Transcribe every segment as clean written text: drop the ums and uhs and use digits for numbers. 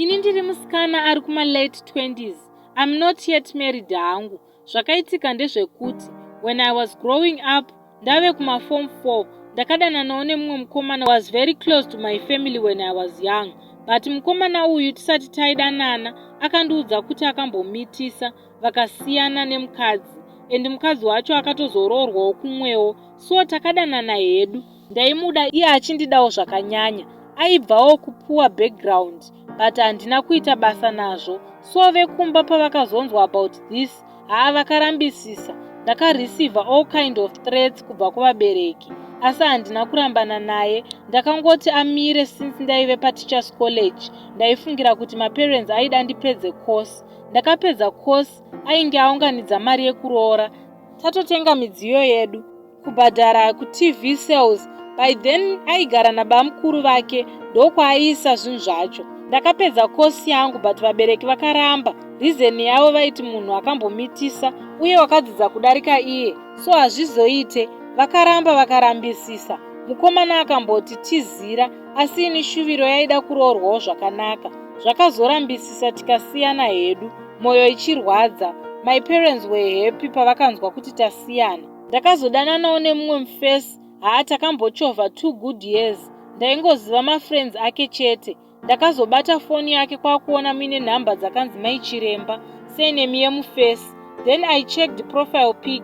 Ini ndiri musikana ari kumalate 20s. I'm not yet married hangu. Zvakaitika ndezvekuti when I was growing up ndave kumaform 4 ndakadananawo nemumwe mukomana was very close to my family when I was young. But mukomana uyu tisati taidanana akandiudza kuti akambomitisa vakasiyana nemukadzi and mukadzi wacho akatozoroorwawo kumwewo so takadanana hedu. Ndaimuda iye achindidawo zvakanyanya. Aibvawo kupoor background but handina kuita basa nazvo. So vekumba pavakazonzwa about this haa vakarambisisa. Ndakareceiva all kind of threats kubva kuvabereki asi handina kurambana naye. Ndakangoti amire since ndaive pateachers college. Ndaifungira kuti maparents aida ndipedze course. Ndakapedza course ainge aunganidza mari yekuroora. Tatotenga midziyo yedu kubhadhara kuTV sales. By then aigara nabamukuru vake ndokwaaiisa zvinhu zvacho. Ndakapedza kosi yangu but vabereki vakaramba. Reason yavo vaiti munhu akambomitisa uye wakadzidza kudarika iye so hazvizoite. Vakaramba vakarambisisa. Mukomana akamboti tizira asi ini shuviro yaida kuroorwawo zvakanaka. Zvakazorambisisa tikasiyana hedu mwoyo ichirwadza. My parents were happy pavakanzwa kuti tasiyana. Ndakazodananawo nemumwe mufesi haa takambochovha 2 good years. Ndaingoziva mafriends ake chete. Ndakazobata foni yake kwakuona muine nhamba dzakanzi mai chiremba surname yemufesi. Then I checked profile pic.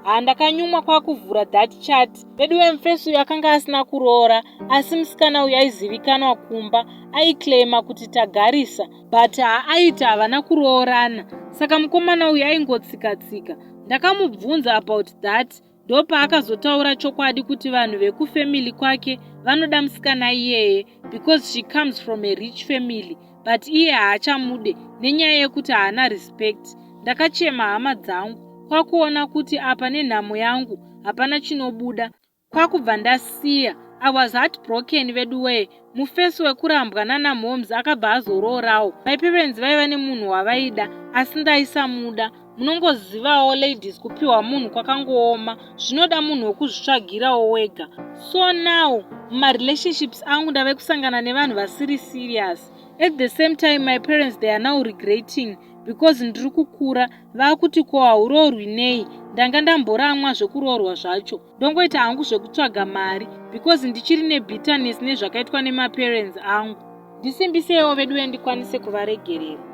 Haa ndakanyumwa kwakuvhura that chat. Vedu vemufesi uyu akanga asina kuroora asi musikana uyu aizivikanwa kumba aiclaima kuti tagarisa but haaiti havana kuroorana. Saka mukomana uyu aingotsika-tsika. Ndakamubvunza about that ndopaakazotaura chokwadi kuti vanhu vekufamily kwake vanoda musikana iyeye because she comes from a rich family but iye haachamude nenyaya yekuti haana respect. Ndakachema hama dzangu kwakuona kuti apa nenhamo yangu hapana chinobuda. Kwakubva ndasiya. I was heartbroken veduwee. Mufesi wekurambwa nana moms akabva azoroorawo. My parents vaiva nemunhu wavaida asi ndaisamuda. Munongozivawo ladies kupiwa munhu kwakangooma zvinoda munhu wekuzvitsvagirawo wega. So now mumarelationships angu ndave kusangana nevanhu vasiri serious. At the same time my parents they are now regretting because ndiri kukura vakuti ko hauroorwi nei ndanga ndamboramwa zvekuroorwa zvacho ndongoita hangu zvekutsvaga mari because ndichiri nebitterness nezvakaitwa nemaparents angu. Ndisimbiseiwo veduwe ndikwanise kuvaregerera.